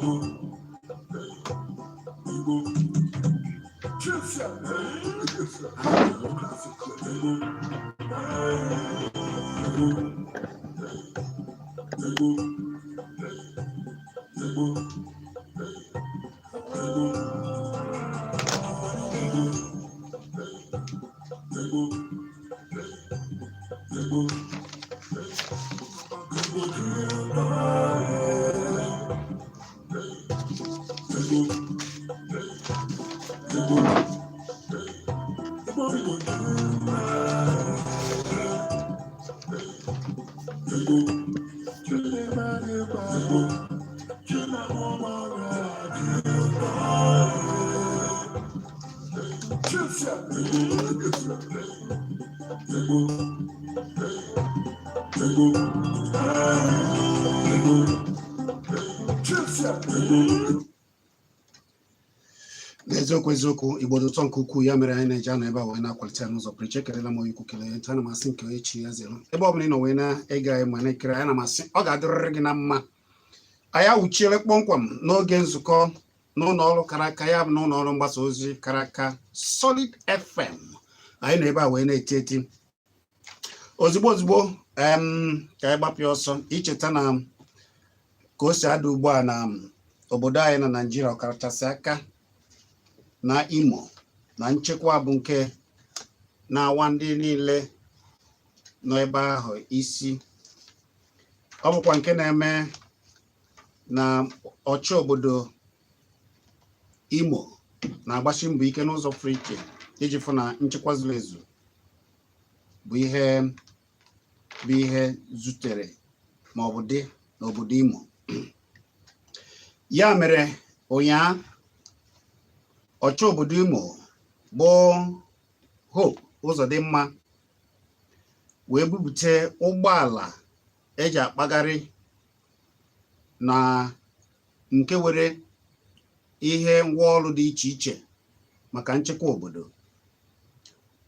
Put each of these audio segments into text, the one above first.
Igbo, Igbo, Igbo, Igbo, Igbo, Igbo, Igbo, Igbo, Igbo, Igbo, Igbo, Igbo, Igbo, Igbo, Igbo, Igbo, Igbo, Igbo. N'eziokwu, eziokwu, Igbo dị ụtọ nke ukwuu. Ya mere anyị na-eji anọ ebe a wee na-akwalite ya n'ụzọ pụrụ iche. Ekelela m onye ukwu, kelee nta. Ana m asị nke onye chi ya zere. Ebe ọ bụla ị nọ wee na-ege anyị ma na-ekiri anyị, na m asị ọ ga-adịrịrị gị na mma. Anyị awụchiele kpọmkwem n'oge nzukọ n'ụlọ ọrụ kara aka, ya bụ n'ụlọ ọrụ mgbasa ozi kara aka, Solid FM. Anyị nọ ebe a wee na-eti eti ozugbo ozugbo ka anyị gbapụ ya ọsọ icheta na ka o si ada ugbu a na obodo anyị na Naijiria, ọkachasị aka na Imo, na nchekwa bụ nke na-awa ndị niile nọ ebe ahụ isi. Ọ bụkwa nke na-eme na ọchị obodo Imo na-agbasi mbọ ike n'ụzọ pụrụ iche iji fụ na nchekwa zuru ezu bụ ihe zutere ma ọ bụ dị n'obodo Imo. Ya mere ụnyaa, ọchị obodo Imo bụ Hope Uzodimma wee bupute ụgbọala eji akpagharị na nke were ihe ngwaọrụ dị iche iche maka nchekwa obodo.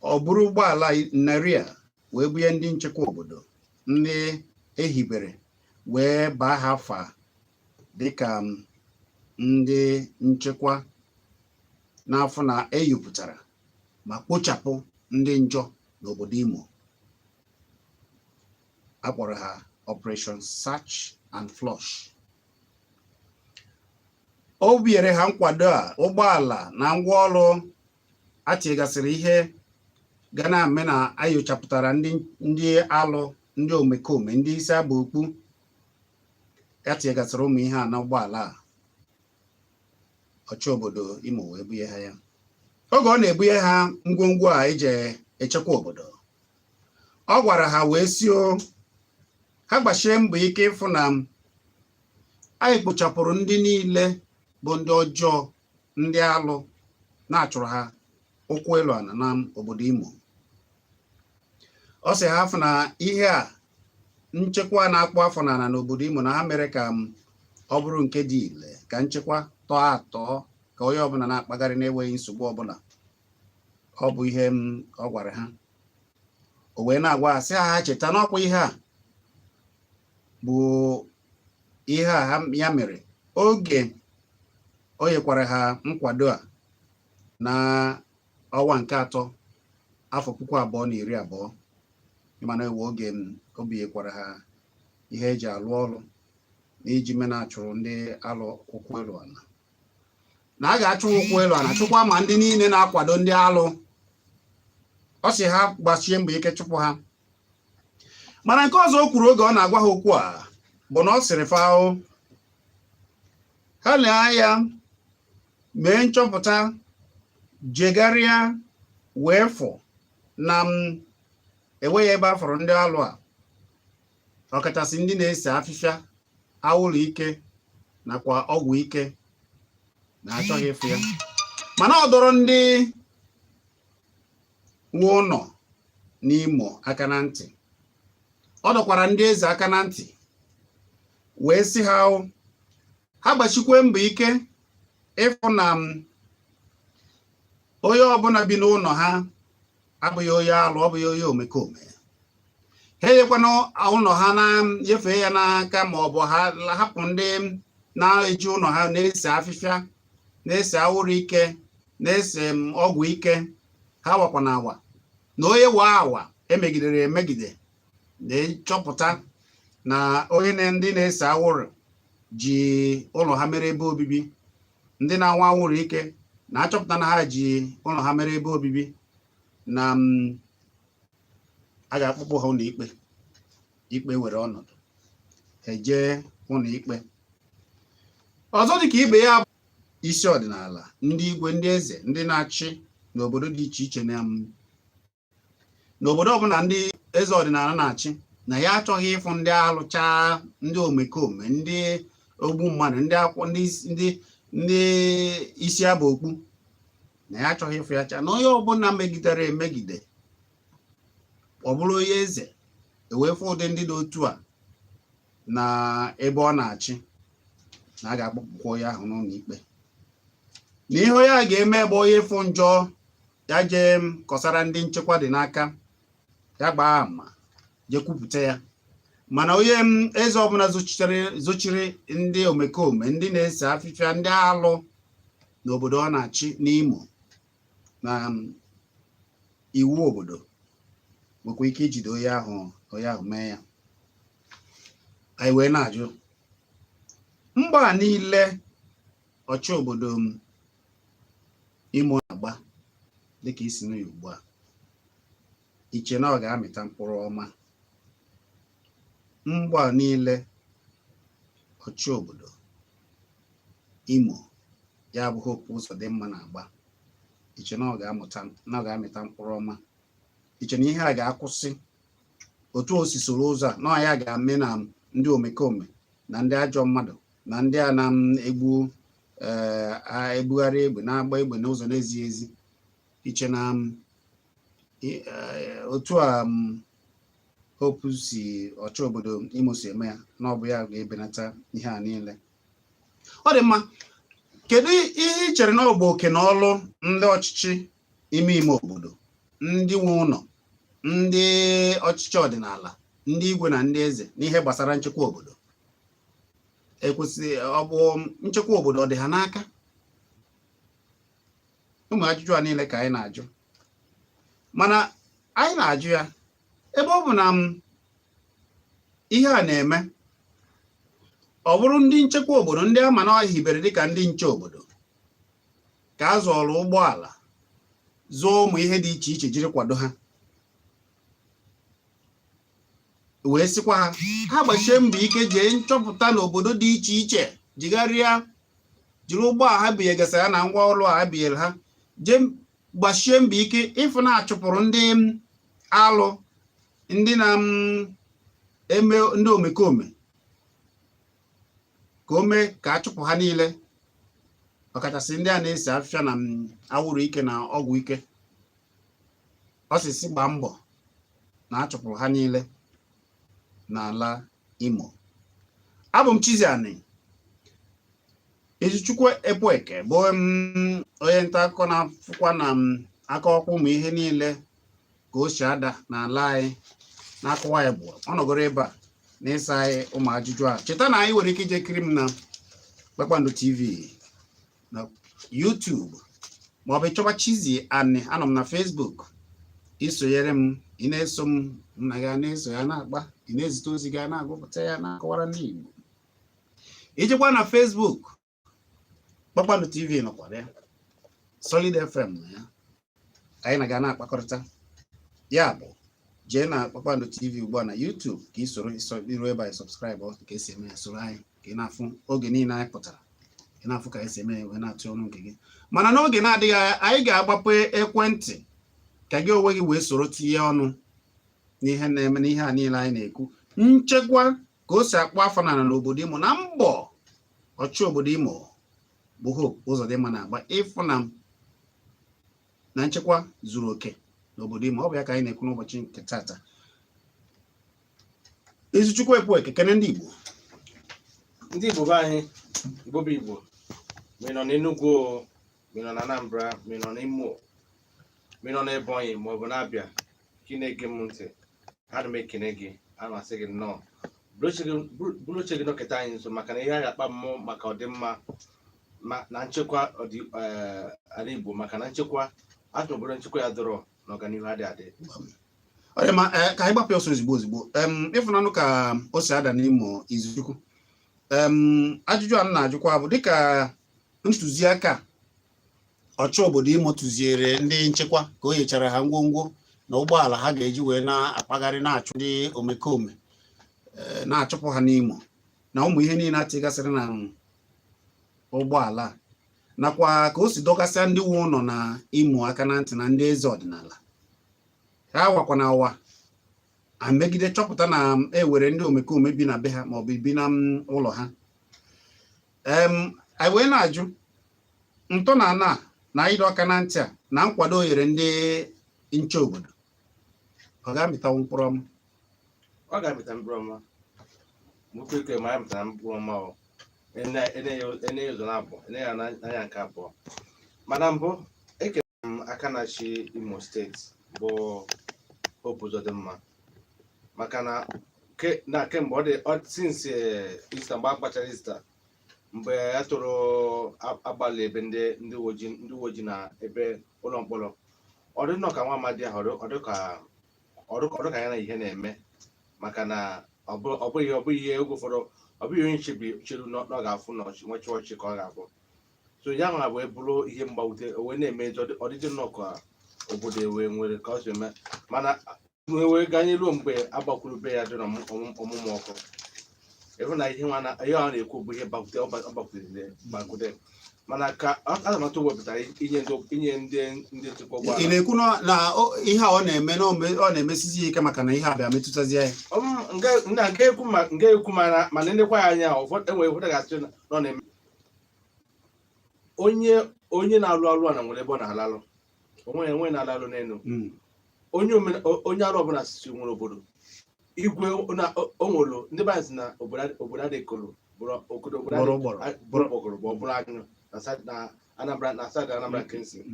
Ọ bụrụ ụgbọala 100 a wee bunye ndị nchekwa obodo ndị ehibere wee baa ha afa dịka ndị nchekwa n'afọ na eyipụtara ma kpochapụ ndị njọ n'obodo Imo. Akpọrọ ha Operation Search and Flush. O biere ha nkwado a, ụgbọala na ngwaọrụ atịgasịrị ihe ga na-eme na ayochapụtara ndị alụ, ndị omekome, ndị isi agba okpu. Atịgasịrị ụmụ ihe a na ụgbọala a. Ọchị obodo Imo wee bunye ha ya. Oge ọ na-ebunye ha ngwongwo a eji echekwa obodo, ọ gwara ha wee si o ha gbachie mbọ ike ịfụ na anyị kpochapụrụ ndị niile bụ ndị ọjọọ, ndị alụ, na-achụrụ ha ụkwụ elu ala na obodo Imo. Ọ sị ha afụ na ihe a nchekwa na-akpụ afọ n'ala n'obodo Imo na ha mere ka ọ bụrụ nke dị ile, ka nchekwa tọọ atọ, ka onye ọbụla na-akpagharị na-enweghị nsogbu ọbụla. Ọ bụ ihe m ọ gwara ha. O wee na-agwa ha sị ha cheta n'ọkwa ihe a bụ ihe a ha ya mere oge o nyekwara ha nkwado a na ọnwa nke atọ afọ 2020, mana ewe oge m o binyekwara ha ihe eji alụ ọrụ na iji mena achụrụ ndị alụ ụkwụ elu ala, na a ga-achụ ụkwụ elu ala, chụkwa ma ndị niile na-akwado ndị alụ. Ọ sị ha gbachie mbọ ike chụpụ ha. Mana nke ọzọ o kwuru oge ọ na-agwa ha okwu a bụ na ọ sịrị faụ ha lee anya, mee nchọpụta, jegharịa wee fụ na m enweghị ebe a fụrụ ndị alụ a, ọkachasị ndị na-ese afịfịa awụlụ ike nakwa ọgwụ ike, na-achọghị ịfụ ya. Mana ọ dọrọ ndị nwe ụlọ n'Imo aka na ntị, ọ dọkwara ndị eze aka na ntị wee sị ha ha gbachikwe mbọ ike ịfụ na onye ọbụla bi n'ụlọ ha abụghị onye alụ, ọ bụghị onye omekome. Ha enyekwana ụlọ ha na nyefee ya n'aka ma ọ bụ ha hapụ ndị Na-eji ụlọ ha na-ese afịfịa, na-ese awụrụ ike, na-ese ọgwụ ike, ha wakwa na awa na onye waa awa emegidere emegide, na-echọpụta na onye na ndị na-ese awụrụ ji ụlọ ha mere ebe obibi, ndị na-anwa awụrụ ike na-achọpụta na ha ji ụlọ ha mere ebe obibi, na a ga-akpụpụ ha ụlọ ikpe, ikpe were ọnọdụ, ha ejee ụlọ ikpe. Ọzọ dịka ibe ya bụ isi ọdịnala, ndị igwe, ndị eze, ndị na-achị n'obodo dị iche iche, na n'obodo ọbụla ndị eze ọdịnala na-achị, na ya achọghị ịfụ ndị alụcha, ndị omekome, ndị ogbu mmadụ, ndị akwụ, ndị isi aba okpu, na ya achọghị ịfụ ya cha, na onye ọbụla megidere emegide, ọ bụrụ onye eze ewee fụ ụdị ndị dị otu a na ebe ọ na-achị, na a ga-akpọpụkwa onye ahụ n'ụlọ ikpe, na ihe onye a ga-eme bụ onye ịfụ njọ ya jee kọsara ndị nchekwa dị n'aka, ya gbaa ama, jee kwupụta ya. Mana onye eze ọbụla zochiri ndị omekome, ndị na-ese afịfịa, ndị alụ n'obodo ọ na-achị n'Imo, na iwu obodo nwekwa ike ijide onye ahụ, onye ahụ mee ya. Anyị wee na-ajụ, mgba a niile ọchị obodo m Imo na-agba dịka isi nụ ya ugbu a, iche na ọ ga-amịta mkpụrụ ọma? Mgba a niile ọchị obodo Imo, ya bụ Hope Uzodimma, na-agba, iche na ọ ga-amụta, na ọ ga-amịta mkpụrụ ọma? Iche na ihe a ga-akwụsị otu o si soro ụzọ a, na ọ ya ga-eme na ndị omekome na ndị ajọ mmadụ na ndị a na-egbu ebugharị egbe, na-agba egbe n'ụzọ na-ezighị ezi, iche na otu a Hope si ọchị obodo Imo si eme ya, na ọ bụ ya ga-ebenata ihe a niile? Ọ dị mma. Kedu ihe ị chere na ọ bụ oke na ọlụ ndị ọchịchị ime ime obodo, ndị nwe ụlọ, ndị ọchịchị ọdịnala, ndị igwe na ndị eze n'ihe gbasara nchekwa obodo? Ekwesị ọ bụ nchekwa obodo ọ dị ha n'aka? Ụmụ ajụjụ a niile ka anyị na-ajụ, mana anyị na-ajụ ya ebe ọ bụ na ihe a na-eme, ọ bụrụ ndị nchekwa obodo, ndị ama na hibere dịka ndị nche obodo, ka a zụọrọ ụgbọala, zụọ ụmụ ihe dị iche iche jiri kwado ha, wee sịkwa ha, ha gbachie mbọ ike jee nchọpụta n'obodo dị iche iche, jigharịa, jiri ụgbọala ha binyegasịrị ha na ngwa ọrụ a ha binyere ha, jee gbachie mbọ ike ịfụ na achụpụrụ ndị alụ, ndị na-eme ndị omekome, ka o mee ka a chụpụ ha niile, ọkachasị ndị a na-ese afịfịa na awụrụ ike na ọgwụ ike. Ọ sịsị gbaa mbọ na achụpụrụ ha niile n'ala Imo. Abụ m Chiziani Izuchukwu Epueke, bụ onye nta akụkọ na-afụkwa na aka ọkwa ụmụ ihe niile ka o si ada n'ala anyị na-akọwa ya bụ ọ nọgoro ebe a na-ịsa anyị ụmụ ajụjụ a. Cheta na anyị nwere ike ije kiri m na Kpakpando TV na YouTube, maọbụ ịchọba Chizzy Ani, anọ m na Facebook. Isonyere m, ị na-eso m, nna gị na-eso ya na-akpa, ị na-ezite ozi gị, na-agụpụta ya, na-akọwara ndị Igbo. Ijekwa na Facebook, Kpakpando TV nọkwara ya, Solid FM nọ ya, anyị na ga na-akpakọrịta. Ya bụ, jee na Kpakpando TV ugbu a na YouTube ka ị soro iru ebe anyị, subscribe ka esi eme ya, soro anyị ka ị na-afụ oge niile anyị pụtara, ị na-afụ ka anyị si eme ya, wee na-atụ ọnụ nke gị. Mana n'oge na-adịghị anya, anyị ga-agbape ekwentị ka gị onwe gị wee soro tinye ọnụ n'ihe na-eme, n'ihe a niile anyị na-ekwu, nchekwa ka o si akpụ afọ n'ala n'obodo Imo, na mbọ ọchị obodo Imo bụ Hope Uzodimma na-agba ịfụ na nchekwa zuru oke n'obodo Imo. Ọ bụ ya ka anyị na-ekwu n'ụbọchị nke tata. Izuchukwu Epueke, kene ndị Igbo. Ndị Igbo be anyị, Igbo bụ Igbo, ma ị nọ n'Enugu o, ma ị nọ na Anambra, ma ị nọ n'Imo, ma ị nọ n'Ebonyi ma ọ bụ n'Abịa, ka ị na-ege m ntị, ana m ekene gị, ana m asị gị nnọọ. Buru oche gị nọkịta anyị nso, maka na ihe a ga-akpa mmụọ maka ọdịmma na nchekwa ala Igbo, maka na nchekwa atụ obodo, nchekwa ya dọrọ na ọganihu adị adị. Ọ dị mma. Ka anyị gbapụ ya ọsọ ozugbo ozugbo. Ịfụnanụ ka o si ada n'Imo, Izuchukwu. Ajụjụ a m na-ajụkwa bụ, dịka ntụziaka ọchị obodo Imo tụziere ndị nchekwa ka o nyechara ha ngwongwo na ụgbọala ha ga-eji wee na-akpagharị na-achụ ndị omekome, na-achụpụ ha n'Imo, na ụmụ ihe niile atịgasịrị na ụgbọala a, nakwa ka o si dọgasịa ndị nwe ụlọ na Imo aka na ntị na ndị eze ọdịnala ha wakwa na ụwa amegide chọpụta na e were ndị omekome bi na be ha maọbụ bi na ụlọ ha, anyị wee na-ajụ, ntọala a na ịdọ aka na ntị a na nkwado o nyere ndị nche obodo, ọ ga-amịtanwu mkpụrụ ọma? Ọ ga-amịta mkpụrụ ọma. Nwoke ike ma ya mịtara mkpụrụ ọma. O ene ya ụzọ na-abụọ, ene ya n'anya nke abụọ. Mana mbụ, ekele m aka na-achị Imo Steeti bụ Hope Uzodimma, maka na kemgbe ọ dị since Easter, mgbe a gbachara Easter, mgbe a tụrụ agbalị ebe ndị uwe ojii na ebe ụlọ mkpọrọ, ọ dị nnọọ ka nwa amadi ahụ, ọ dị ka ya na ihe na-eme, maka na ọ bụghị ihe oge ụfọdụ, ọ bụghị onye cheru na ọ ga-afụ na nwechi ọchị ka ọ ga-afụ. So ya nwa wee bụrụ ihe mgbawute, o wee na-eme ọdịdị nnọọ ka obodo wee nwere ka ọ si eme. Mana wee ganye ruo mgbe agbakwuru be ya dị n'ọmụmụ ọkụ, ịhụ na ihe ihe ọ na-ekwu bụ ihe gbakwute ọ gbakwute. Mana ka atụmatụ wepụtara inye ndị nchekwa Ị ụgbọala. na-ekwu na ihe a ọ na-eme na ọ na-emesizi ya ike maka na ihe a bịa metụtazie ya? Na nke ekwu, ma nke ekwu, mana ndekwa ya anya, ụfọdụ enwere, ụfọdụ ga-asị na ọ na-eme onye na-alụ alụ a na nwere ebe ọ na-alalụ onwe ya, enwe na-alalụ n'elu. Onye arụ ọbụla si nwere obodo igwe na o nwere ndị be anyị sị na obodo adịghị kolo bụrụ obodo obodo gbọrọ gbọrọ bụrụ gbọgọrọ bụ ọ bụrụ anyụ na na Anambra, na side Anambra Kensi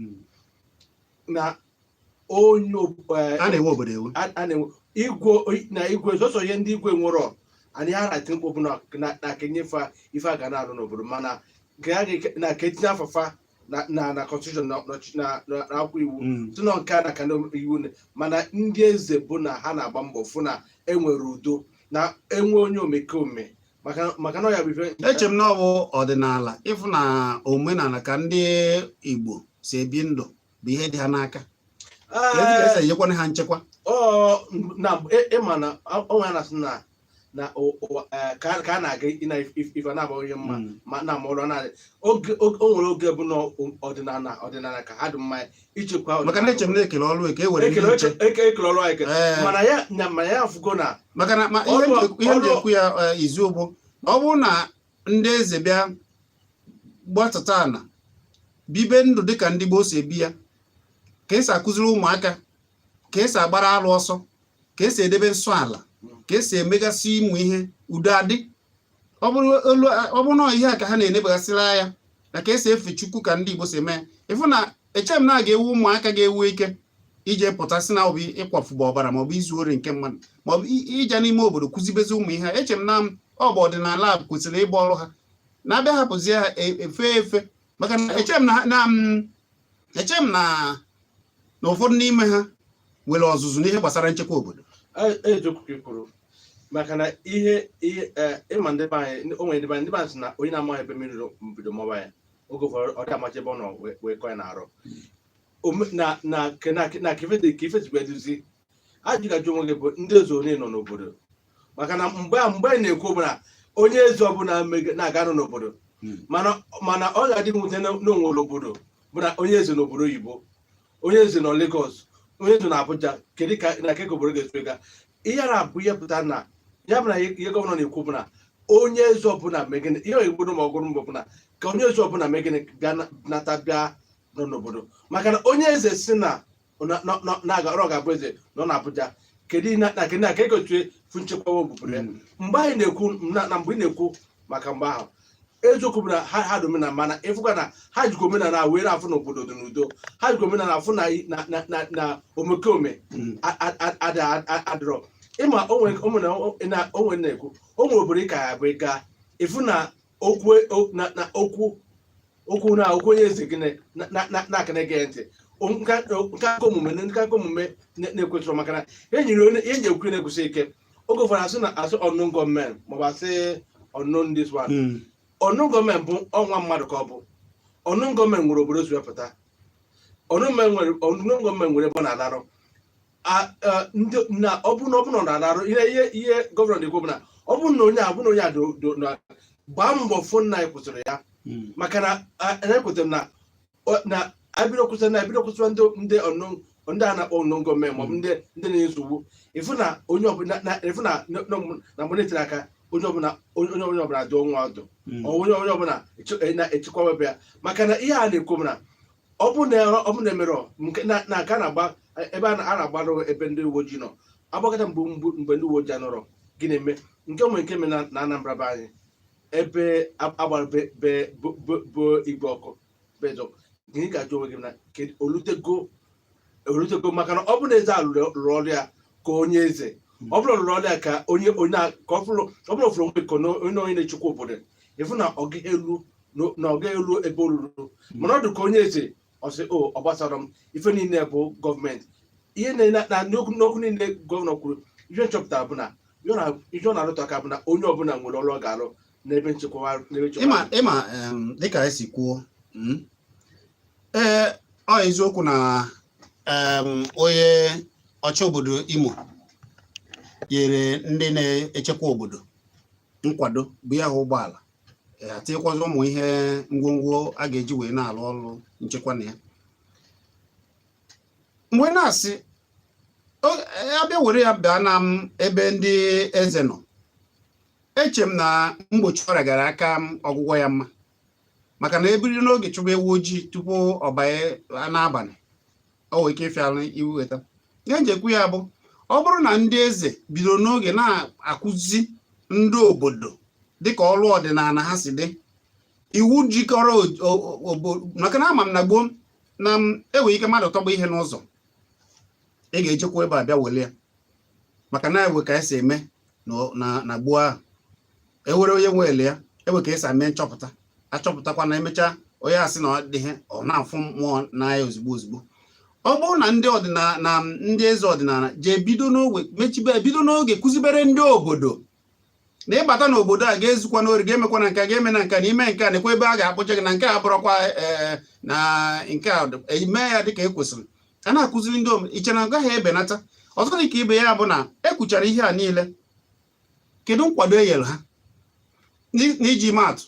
na onye A na-enwe obodo enwe. A na-enwe igwe na igwe sọsọ ihe ndị igwe nwere anyị ha na-eti mkpu bụ na ka enyefe ife a ga na-arụ n'obodo, mana nke a na ka etinye afafa na constitution na akwụkwọ iwu si nọ nke a na ka na iwu mana ndị eze bụ na ha na-agba mbọ fụ na enwere udo na enwe onye omekome, maka na ọ ya bụ ife. Eche m na ọ bụ ọdịnala, ịfụ na omenala ka ndị Igbo si ebi ndụ bụ ihe dị ha n'aka. Ka ezi ka esi enyekwana ha nchekwa? Ọ na ịma na onwe ya na-asị na ka a na-aga ị na ife na-abụ onye mma ma na ama ụlọ na oge o nwere oge bụ na ọdịnala ka ha dị mma ichekwa. Maka na eche m na-ekele ọrụ eke e were ndị ekele nche. Ekele ọrụ anyị. Mana ya na mana ya afụgo na Maka na ma ihe ihe m ji ekwu ya, izu bụ ọ bụrụ na ndị eze bịa gbatata ana bibe ndụ dịka ndị gboo si ebi ya, ka esi akụziri ụmụaka ka esi agbara alụ ọsọ, ka esi edebe nsọ ala, ka esi emegasị ịmụ ihe, udo adị. Ọ bụrụ na ihe a ka ha na-enebagasịrị anya na ka esi efe Chukwu ka ndị Igbo si eme ya, ịfụ na eche m na a ga-ewu ụmụaka ga-ewu ike ije pụta si na ọ bụ ịkwafugba ọbara maọbụ izu ori nke mmadụ maọbụ ịja n'ime obodo kụzibezi ụmụ ihe. Eche m na ọ bụ ọdịnala a kwesịrị ịgba ọrụ ha na-abịa hapụzie ha efe efe, maka na eche m na eche m na ụfọdụ n'ime ha nwere ọzụzụ n'ihe gbasara nchekwa obodo. Eziokwu ka ị kwuru, maka na ihe ịma ndị be anyị, o nwere ndị be anyị sị na onye na-amaghị ebe mmiri bido mawa ya, oge ụfọdụ ọ dị amacha ebe ọ nọ wee kọọ ya n'arụ. Na ka ife dị ka ife sikwa eduzi ajụ ga-ajụ onwe gị bụ ndị eze one nọ n'obodo, maka na mgbe anyị na-ekwu bụ na onye eze ọbụla na-aga nọ n'obodo, mana ọ ga-adị mwute na onwere obodo bụ na onye eze n'obodo oyibo, onye eze nọ Lagos, onye eze na Abuja. Kedu ka na ke ka obodo ga-esi ga ihe a na-abụ ihe pụtara na ya bụ na ihe gọvanọ na-ekwu bụ na onye eze ọbụla megịnị, ihe oyibo ma ọgụrụ mbụ bụ na ka onye eze ọbụla megịnị bịa nata bịa nọ n'obodo, maka na onye eze si na na ọ ga-abụ eze nọ n'Abuja, kedu na ka ekotue fụ nchekwa obodo ya? Mgbe anyị na-ekwu na mgbe ị na-ekwu maka mgbe ahụ, eziokwu bụ na ha dị omenala, mana ịfụkwa na ha jikwa omenala wee na-afụ n'obodo dị n'udo, ha jikwa omenala afụ na omekome adịrọ. Ịma onwe na onwe na-ekwu, o nwere obodo ị ka ya bụ ị gaa ịfụ na okwu na okwu okwu na okwu onye eze gị na aka na-ege ntị. Nke aka omume na-ekwesịrị, maka na e nyere onye ihe nji ekwu na-ekwesị ike. Oge ụfọdụ asị na asị unknown gunmen, maọbụ asị unknown this one. Unknown gunmen bụ ọnwa mmadụ ka ọ bụ. Unknown gunmen nwere obodo si wepụta. Unknown gunmen nwere ebe ọ na-alarụ. Ndị na ọ bụ na ọ na-alarụ ihe gọvanọ na-ekwu bụ na ọ bụ na onye a bụ na onye a na gbaa mbọ fụ nna anyị kwụsịrị ya, maka na ekwetara m na na abido kwụsịrị na ebido kwụsịrị ndị unknown, ndị a na-akpọ unknown gunmen, maọbụ ndị na-enye nsogbu, ịfụ na onye ọbụla ịfụ na mgbe na-etere aka, onye ọbụla onye ọbụla dụọ nwa ọdụ. Onye ọbụla na-echekwa ebe ya, maka na ihe a na-ekwu bụ na ọ bụ na emerọ nke na nke a na-agba ebe a na-agbarụ ebe ndị uwe ojii nọ agbakọta mgbe ndị uwe ojii anọrọ, gịnị eme? Nke nwere nke mere na Anambra be anyị, ebe agbara be igwe ọkụ bezọ. Gịnị ga-ajụ onwe gị na kedu olutego? Maka na ọ bụ na eze a lụrụ ọrụ ya ka onye eze, ọ bụrụ lụrụ ọrụ ya ka onye ka ọ bụrụ fụrụ onwe ka onye na-echekwa obodo, ịfụ na ọ gaghị elu na ọ gaghị elu ebe o ruru. Mana ọ dị ka onye eze, ọ sị o ọ gbasara m, ife niile bụ gọọmenti. Ihe na n'okwu niile gọvanọ kwuru, ihe nchọpụtara bụ na ihe ọ na-arụtụ aka bụ na onye ọbụla nwere ọrụ ọ ga-arụ n'ebe nchekwa, n'ebe nchekwa. Ịma, dịka esi kwuo, ee, ọ eziokwu na onye ọchị obodo Imo nyere ndị na-echekwa obodo nkwado bụ ya hụ ụgbọala, tinyekwazi ụmụ ihe ngwongwo a ga-eji wee na-alụ ọrụ nchekwa na ya. Mgbe na-asị abịa were ya bịa na m ebe ndị eze nọ, eche m na mgbochi ọrịa gara aka m ọgwụgwọ ya mma, maka na ebiri n'oge chụba ewu ojii tupu ọ banye n'abalị, o nwere ike ịfịalụ iweta ihe njekwu ya bụ ọ bụrụ na ndị eze bidoro n'oge na-akụzi ndị obodo dịka ọrụ ọdịnala ha si dị, iwu jikọrọ obodo, maka na ama m na gboo na m enwere ike mmadụ tọgba ihe n'ụzọ, ị ga-echekwa ebe a bịa were ya, maka na ewe ka esi eme na gboo ahụ, ewere onye nwere ya, ewe ka esi eme nchọpụta, achọpụtakwa na emechaa onye asị na ọ dịghị, ọ na-afụ mmụọ n'anya ozugbo ozugbo. Ọ bụrụ na ndị ọdịnala na ndị eze ọdịnala jee bido n'ogbe mechibe, bido n'oge kụzibere ndị obodo na ịbata n'obodo a ga-ezukwa n'ori, ga-emekwa na nke a, ga-eme na nke a, na ime nke a, nekwa ebe a ga-akpụcha gị, na nke a bụrụkwa ee na nke a eme ya dịka e kwesịrị a na-akụziri ndị iche na agaghị ebenata. Ọzọ dị ka ibe ya bụ na ekwuchara ihe a niile, kedu nkwado e nyere ha? N'iji maatụ,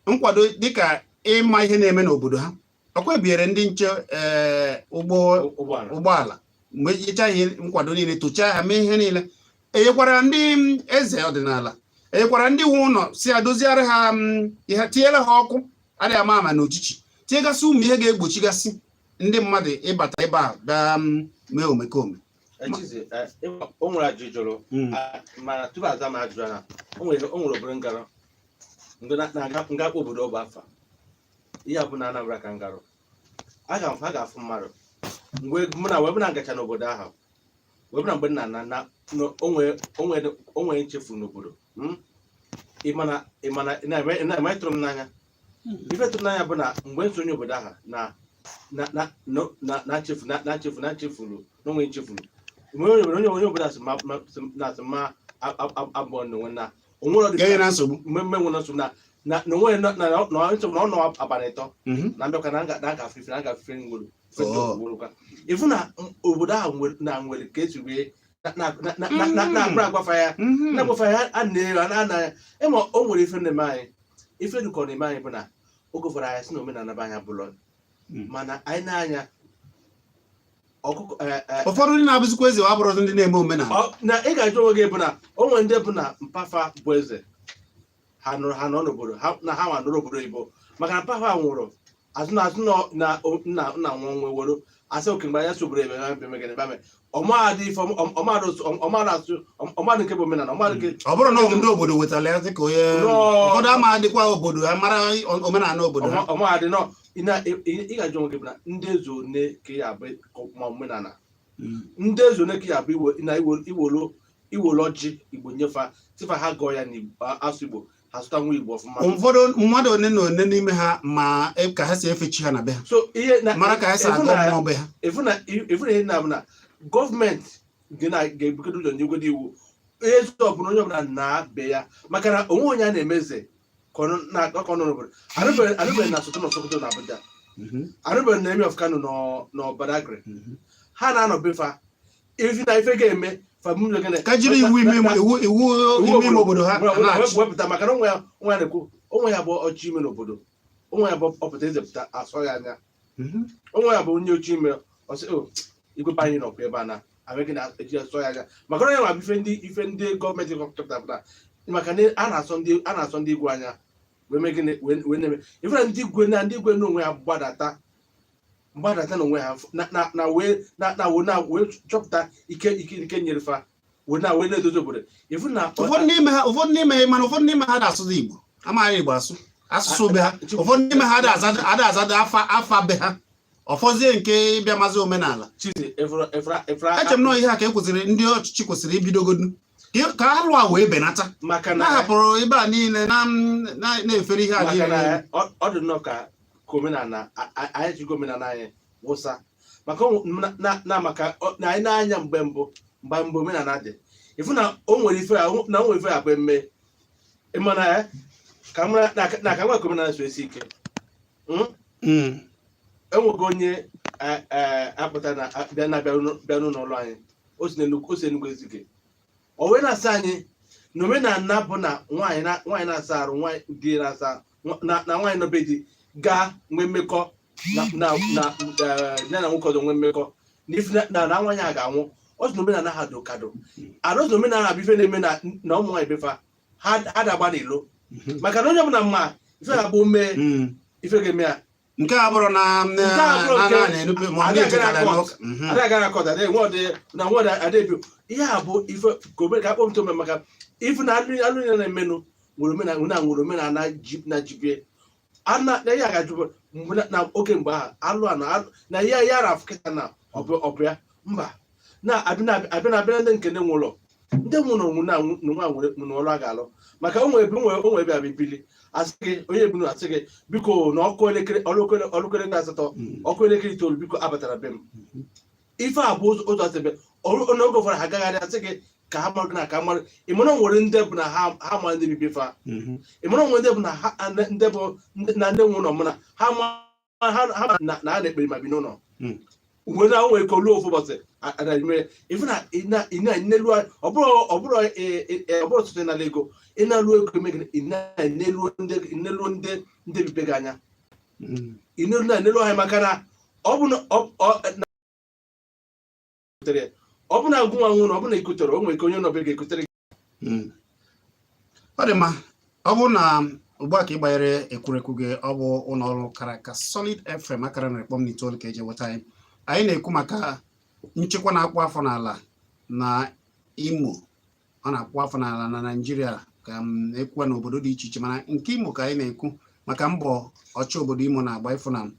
nkwado dịka ịma ihe na-eme n'obodo ha, ọkwa ebinyere ndị nche ee ụgbọala, ụgbọala mgbe nyecha ihe nkwado niile, tochaa ha, mee ihe niile. Enyekwara ndị eze ọdịnala, enyekwara ndị nwe ụlọ si adozigharị ha ihe, tinyere ha ọkụ adịghị ama ama n'ochichi, tinyegasị ụmụ ihe ga-egbochigasị ndị mmadụ ịbata ebe a bịa mee omekome. Chizi, o nwere ajụjụ jụrụ, mana tupu aza m ajụjụ na o nwere obodo ngara mgbe ngakpọ obodo ọ bụ afa ihe a bụ na Anambra ka ngarụ a ga-afụ mmadụ mgbe mụ na wee bụ na ngacha n'obodo ahụ, wee bụ na mgbe nna na onwe nchefu n'obodo, Ị mana na-eme tụrụ m n'anya. Ife tụrụ n'anya bụ na mgbe nsonye obodo ahụ na na na na na chefu na na chefu na chefuru na onwe nchefuru mgbe onye obodo asị ma na asị ma abụọ n'onwe na onwere ọdị ga-enye na nsogbu. Mmemme nwere nsogbu na onwe na nsogbu na ọ nọ abalị 3 na mbịakwa na nga afife na nga afife nwere nwere ịfụ na obodo ahụ nwere na nwere ka esi wee na na na na na na agwafa ya na-agwafa ya a na-ere a na ịma. O nwere ife na-eme anyị, ife dịka ọ na-eme anyị bụ na oge ụfọdụ anyị sị na omenala be anyị abụlọ, mana anyị na-anya ọkụkọ Ụfọdụ ndị na-abụzikwa eze abụrụzi ndị na-eme omenala. Na ị ga-ajụ onwe gị bụ na o nwere ndị bụ na mpafa bụ eze ha nụrụ ha nọ n'obodo ha na ha nwa nọrọ obodo oyibo, maka na mpafa nwụrụ azụ na azụ na nna nna nwa nwe were asị oke mgbe anya si obodo ebe ha megere ebe ọmadụ ife ọmadụ ọmadụ asụ ọmadụ nke bụ omenala ọmadụ nke Ọ bụrụ na ndị obodo wetara ya dịka onye ụfọdụ ama dịkwa obodo ha mara omenala obodo ha. Ọmadụ nọ ị ga-ajụ onwe gị bụ na ndị eze one ka ya abụ ma omenala ndị eze one ka ya abụ na iwolu. Iwere ọjị Igbo nyefa, tifa ha gụọ ya n'asụ Igbo, ha sụta nwa Igbo ọfụma. Ụfọdụ mmadụ one na one n'ime ha ma ka ha si efe chi ha na be ha, So ihe na mara ka ha si efu agọ na- mmụọ be ha. Efu na ihe na-abụ na gọọmenti ga na-ga-ebugodo ụzọ nyegodo iwu ezi ọbụla, onye ọbụla na-be ya, maka na onwe onye a na-emeze ka ọ ka ọ nọ n'obodo. Arụbeghị na Sokoto, na Sokoto na Abuja. Arụbeghị na Emir of Kano nọ Badagry. Ha na-anọ befa ife na ife ga-eme fa mụ gịnị? Ka jiri iwu ime iwu ime ime obodo ha na-achị. Wepụta, maka na onwe ya na-ekwu onwe ya bụ ọchị ime n'obodo, onwe ya bụ ọpụta eze pụta asọ ya anya. Onwe ya bụ onye oche ime, ọsị o igwe be anyị nọkwa ebe a na abịaghị na-eji asọ ya anya, maka na onye nwa bụ ife ndị gọọmenti chọpụtara, maka na a na-asọ ndị igwe anya wee mee gịnị, wee na-eme ife na ndị igwe, na ndị igwe n'onwe ya gbadata n'onwe ha na wee na wee chọpụta ike nyere fa wee na wee na-edozi obodo ifu na Ụfọdụ n'ime ha mana ụfọdụ n'ime ha na-asụzi Igbo, amaghị Igbo asụ, asụsụ be ha. Ụfọdụ n'ime ha ada azado afa be ha, ọfọzie nke ịbịa mazi omenala. Chizi efere efere efere. Eche m na ihe a ka e kwesịrị, ndị ọchịchị kwesịrị ibidogodu ka alụ a wee benata. Maka na na-ahapụrụ ebe a niile na-efere ihe a maka niile na n'elu. Ọ dị nnọọ ka omenala anyị jigo omenala anyị wụsa, maka na maka na anyị na-anya mgbe mbụ, mgbe mbụ omenala dị, ịfụ na o nwere ife na o nwere ife abụ eme ịmana ya ka mara na ka nwa ka omenala so esi ike. Enwego onye apụta na bịa na bịa n'ụlọ ọrụ anyị, o si n'Enugu, o si Enugu Ezike, o wee na-asị anyị na omenala bụ na nwaanyị na-asa arụ, nwaanyị di na-asa na nwaanyị nọbe di gaa nwee mmekọ na ya na nwoke ọzọ nwee mmekọ na ife na nwaanyị a ga-anwụ. Ọ sị na omenala ha do kado ada ọsị na omenala bụ ife na-eme na ụmụ nwaanyị befa ha da agba n'ilo, maka na onye ọbụla mma ife ga-abụ mee ife ga-eme ya. Nke a bụrụ na Nke a bụrụ na na-enupe ma ọ Ada na-echetara agara n'ụka. Ada agara court, ada enwe ọdị na nwe ọdị ada ebi ihe a bụ ife ka ka akpọmta ome, maka ife na alụ ya na-emenụ nwere omenala na nwere omenala ji na jibie ana na ihe a ga-ajụ mgbe na oge mgbe ahụ alụ a na ihe ya ara kịta na ọ bụ ya mba na abịa na abịa na abịa na ndị nke ndị nwe ụlọ, ndị nwe ụlọ nwe na nwa nwere nwere ọrụ a ga-alụ, maka o nwere ebe o nwere ebe abịa ibili asị gị onye ebinu asị gị biko na ọkụ elekere ọlụkọ elekere 8, ọkụ elekere 9, biko abatara be m. Ife a bụ ụzọ asị ebe ọrụ n'oge ụfọdụ ha agagharị asị gị ka ha mara gị na ka ha mara ịmara o nwere ndị bụ na ha ma ndị bibi fa. Ịmara onwe ndị bụ na ha ndị bụ na ndị nwe ụlọ mụ na ha ma ha ma na ha na-ekpere ma bi n'ụlọ. Mgbe na o nwere ike olu ofu ụbọchị eme ife na ị na ị na-enelu ọ bụrụ site n'ala ego ị na-alụ ego eme gịnị, ị na-enelu ndị bibe gị anya. Ị na-enelu ha, maka na ọ bụ na ọ bụ na agụ nwa nwụrụ, ọ bụ na ikutere o nwere ike onye nọbe ga-ekutere gị. Ọ dị mma. Ọ bụrụ na ugbu a ka ị gbanyere ekwurekwu gị, ọ bụ ụlọ ọrụ kara aka Solid FM akara 100.9 ka eji weta anyị. Anyị na-ekwu maka nchekwa na-akpụ afọ n'ala na Imo. Ọ na-akpụ afọ n'ala na Naịjirịa ka m ekwuwa n'obodo dị iche iche, mana nke Imo ka anyị na-ekwu maka mbọ ọchị obodo Imo na-agba ịfụ na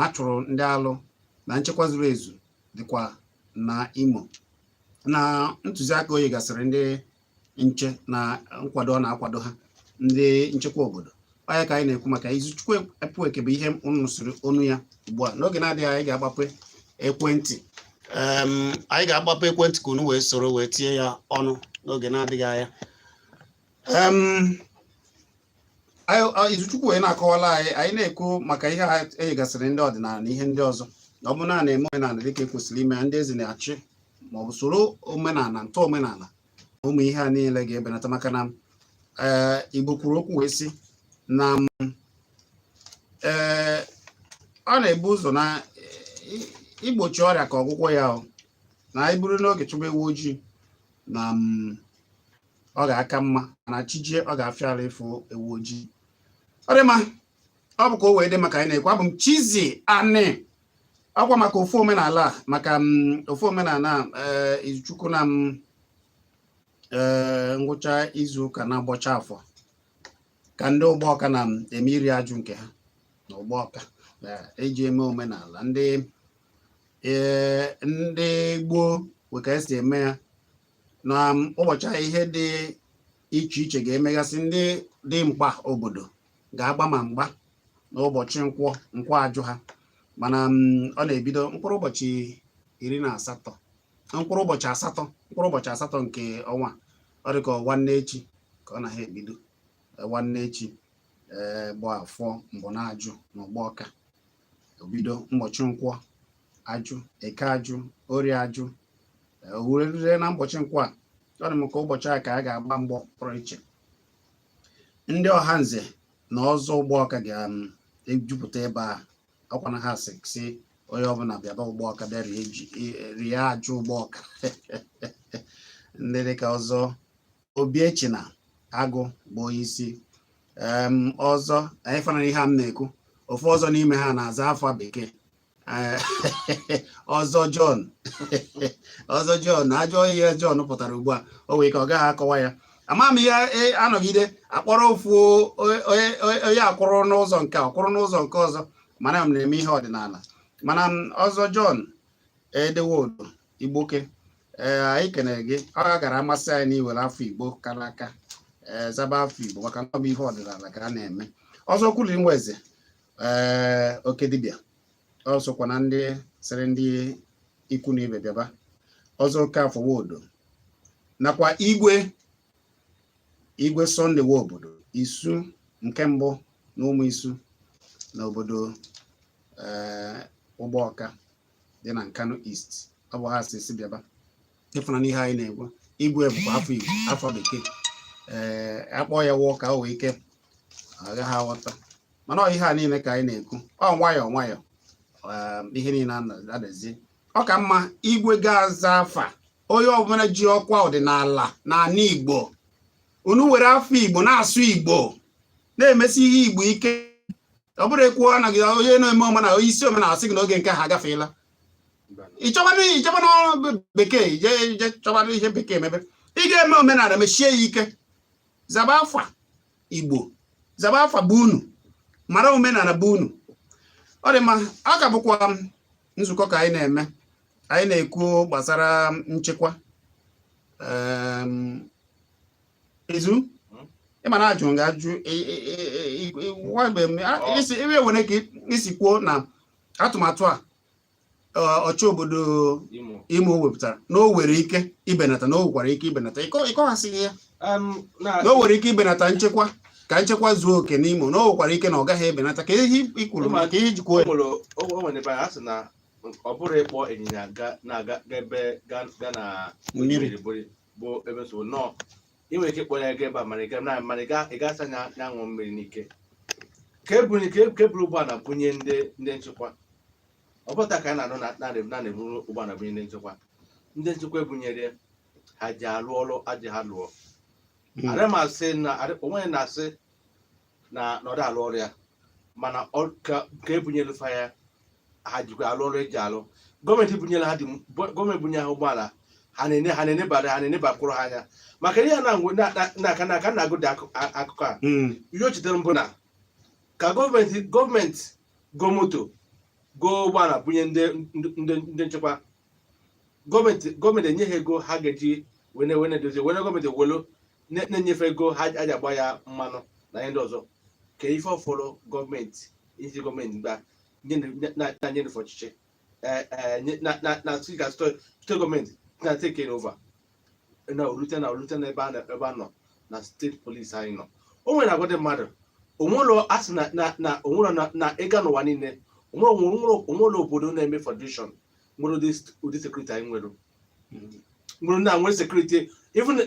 a chụrụ ndị alụ na nchekwa zuru ezu dịkwa na Imo, na ntụziaka oyi gasịrị ndị nche na nkwado ọ na-akwado ha, ndị nchekwa obodo. Onye ka anyị na-ekwu maka Izuchukwu Epueke bụ ihe unu siri onu ya ugbu a. N'oge na-adịghị anyị ga-agbapụ ekwentị, anyị ga-agbapụ ekwentị ka unu wee soro wee tinye ya ọnụ n'oge na-adịghị anya. Izuchukwu wee na-akọwala anyị, anyị na-ekwu maka ihe a enyegasịrị ndị ọdịnala na ihe ndị ọzọ, na ọ bụ na a na-eme omenala dịka e kwesịrị ime ya, ndị eze na-achị maọbụ soro omenala ntọ omenala, ụmụ ihe a niile ga-ebenata, maka na Igbo kwuru okwu wee sị na ọ na-ebu ụzọ na igbochi ọrịa ka ọgwụgwọ ya o na anyị buru n'oge chụba ewu ojii na ọ ga-aka mma, mana chijie ọ ga-afịa ala ịfụ ewu ojii. Ọ dị mma, ọ bụ ka o wee dị maka anyị na-ekwu. Abụ m Chizzy Ani ọkwa maka ofu omenala a, maka ofu omenala a, Izuchukwu na m ngwụcha izu ụka na-agbọcha afọ ka ndị ụgbọ ọka na-eme iri ajụ nke ha na ụgbọ ọka eji eme omenala ndị gboo we ka esi eme ya. Na ụbọchị ahụ, ihe dị iche iche ga-emegasị. Ndị dị mkpa obodo ga-agba ma mgba n'ụbọchị nkwọ, nkwọ ajụ ha. Mana ọ na-ebido mkpụrụ ụbọchị 18, mkpụrụ ụbọchị 8, mkpụrụ ụbọchị 8 nke ọnwa. Ọ dị ka nwanne echi ka ọ na ha ebido. Nwanne echi, ee, bụ afọ mbụ na-ajụ n'ụgbọ ọka obido ụbọchị nkwọ ajụ, eke ajụ, orie ajụ, owurere na ụbọchị nkwọ a. Ọ dị m ka ụbọchị a ka a ga-agba mgbọ pụrụ iche. Ndị ọha nze na ọzọ ụgbọ ọka ga-ejupụta ebe a. Ọkwa na ha sị sị onye ọbụla bịaba ụgbọ ọka, bịa rie ji, rie ajụ ụgbọ ọka. Ndị dịka ọzọ Obiechina Agụ bụ onye isi ọzọ anyị fana ihe a m na-ekwu. Ofu ọzọ n'ime ha na-aza afa bekee. Ọzọ John, ọzọ John, ajọ ihe John pụtara ugbu a, o nwere ike ọ gaghị akọwa ya. Ama m ihe anọgide akpọrọ ofu onye akwụrụ n'ụzọ nke a, ọkwụrụ n'ụzọ nke ọzọ. Mana m na-eme ihe ọdịnala. Mana ọzọ John Edewodo Igboke, ee, anyị kenere gị. Ọ gara amasị anyị na iwere afọ Igbo kara aka, ee, zaba afọ Igbo, maka na ọ bụ ihe ọdịnala ka a na-eme. Ọzọ kwuli Nweze, ee, oke dibịa, ọ sokwa na ndị sịrị ndị ikwu na ibe bịaba. Ọzọ Okafọ Wodo nakwa igwe Sunday Nwobodo, isu nke mbụ na ụmụ isu n'obodo, ee, Ụgbọọka dị na Nkanu East. Ọ bụ ha si si bịaba. Ịfụna n'ihe anyị na-ekwu, igwe bụkwa afọ Igbo, afọ bekee, ee, akpọ ya wụọ ka o wee ike agaghị aghọta. Mana ọ ihe a niile ka anyị na-ekwu, ọ nwayọọ nwayọọ ihe niile adazie. Ọ ka mma igwe ga-aza afa. Onye ọbụla ji ọkwa ọdịnala n'ala Igbo, unu were afọ Igbo na-asụ Igbo, na-emesi ihe Igbo ike. Ọ bụrụ ekwuo anaghị onye na-eme omenala, onye isi omenala sị gị na oge nke ha agafeela, ịchọba n'ọrụ bekee, ije ije chọba ihe bekee mebe. Ị ga-eme omenala, mechie ya ike, zaba afa Igbo, zaba afa bụ unu, mara omenala bụ unu. Ọ dị mma. A ka bụkwa nzukọ ka anyị na-eme. Anyị na-ekwu gbasara nchekwa. Izu ịma na ajụ nga ajụ ebe were ka isi kwuo na atụmatụ a ọchị obodo Imo wepụtara na o nwere ike ibenata, na o nwekwara ike ibenata, ịkọghasịghị ya, na o nwere ike ibenata nchekwa, ka nchekwa zuo oke n'Imo, na o nwekwara ike na ọ gaghị ebenata. Ka ihe i kwuru, ka ihe ijikwa ya. O nwere ebe a sị na ọ bụrụ ịkpọ ịnyịnya na-aga ebe ga na mmiri bụ ebe nsogbu nọọ. Ị nwere ike ịkpọ ya ga ebe a, mana ị ga-asa anya na-aṅụ mmiri n'ike. Ka eburu ụgbọala bunye ndị nchekwa. Ọ pụta ka a na-anụ na na-eburu ụgbọala bunye ndị nchekwa. Ndị nchekwa ebunyere ha ji alụ ọrụ aji ha lụọ. Adị m asị na onwe na-asị na ọ da alụ ọrụ ya, mana ka ebunyere fa ya, ha jikwa alụ ọrụ eji alụ. Gọọmenti bunyere ha dị gọọmenti bunye ha ụgbọala, ha na-ene ha na-enebara ha na-enebakwuru ha anya maka ihe na-aka na aka na-agụ dị akụkọ a. Ihe o chetara mbụ na ka gọọmenti go moto, go ụgbọala bunye ndị nchekwa, gọọmenti enye ha ego ha ga-eji wee na-edozi were gọọmenti welu na-enyefe ego ha ji agba ya mmanụ na ihe ndị ọzọ, ka ife ọfọrọ gọọmenti iji gọọmenti gba na-enyefe ọchịchị na ka steeti gọọmenti na take over na orute na orute na ebe a nọ na steeti polisi anyị nọ. O nwere agwa dị mmadụ onwere a sị na onwere na ịga n'ụwa niile, onwere obodo na-eme federation nwere ụdị security anyị nwere, nwere na nwere security. Even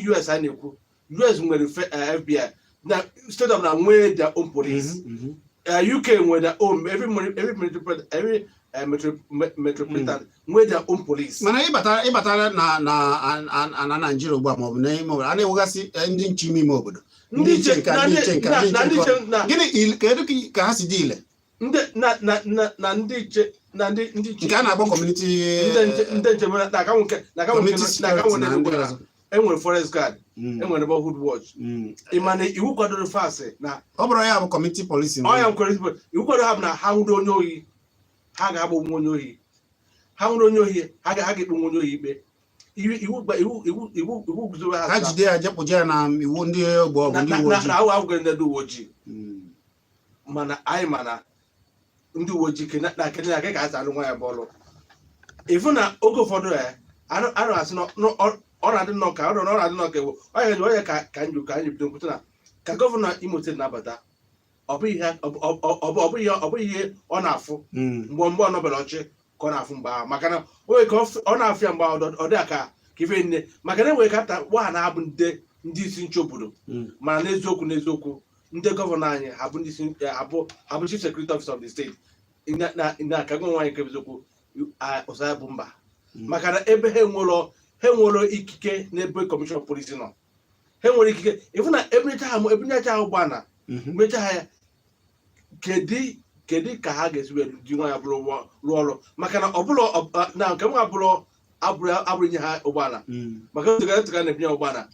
US anyị na-ekwu, US nwere FBI na state of na nwee their own police. UK nwere their own, every metropolitan nwee their own police. Mana ịbatara na Naịjirịa ugbu a, maọbụ n'ime obodo, a na-enwegasị ndị nche ime ime obodo, ndị nche nka, ndị nche nka, ndị nche nka. Gịnị, kedu ka ha si dị ile? Ndị na ndị nche na ndị nche nke a na-akpọ community ndị nche na aka nwoke na aka nwoke community na aka security nwoke na ndị ọzọ. Enwere forest guard, enwere neighborhood watch. Ị ma na iwu kwadoro fasị na Ọ bụrụ ya bụ community policing. Ọ ya nkwere iwu kwado ha bụ na ha nwụrụ onye ohi, ha ga-agba onwe onye ohi. Ha nwụrụ onye ohi, ha ga-ekpe onwe onye ohi ikpe. Iwu iwu iwu iwu iwu iwu guzobe ha Ha jide ya, jepụje ya na iwu ndị ogbe ọgụ na ndị na uwe na ojii. na awụ awụghị ndị uwe ojii. Mana anyị ma na ndị uwe ojii na na na ka a alụ nwa ya bụ ọlụ ịfụ na oge ụfọdụ ya anụ asị na ọ na-adị nnọọ ka ọ na-adị nnọọ ka ewu onye onye ka nju ka anyị bido nkwụta na ka gọvanọ Imo steeti na-abata, ọ bụghị ihe ọ bụghị ihe ọ na-afụ mgbe ọ nọbere ọchị ka ọ na-afụ mgbe ahụ, maka na onye ka ọ na-afụ ya mgbe ahụ, ọ dị ka ka ife nne, maka na enwere ka ata wa na-abụ ndị isi nche obodo. Mana n'eziokwu, ndị gọvanọ anyị ha bụ ndị isi, ha bụ chief security officer of the state na ka gọvanọ anyị nke eziokwu ụsa ya bụ mba. Maka na ebe ha enwero ikike n'ebe kọmishọn polisi nọ, ha enwere ikike ịfụ na ebunyecha ha ebunyecha ha ụgbọala mmecha ha ya, kedu ka ha ga-esi wee ji nwa ya bụrụ rụọ ọrụ? Maka na ọ bụrụ na nke m abụrụ abụrụ inye ha ụgbọala, maka ntụga na-ebunye ụgbọala,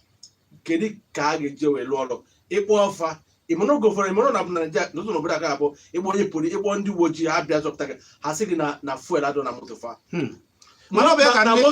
kedu ka ha ga-eji wee rụọ ọrụ ịkpọ ọfa? Ịmana oge ụfọdụ, ịmana na Naịjirịa n'ụzọ n'obodo aka abụ ịkpọ onye poli, ịkpọ ndị uwe ojii, ha bịa zọpụta gị, ha sị gị na fuel adọ na moto fa. Mana ọ bụ ya ka na ndị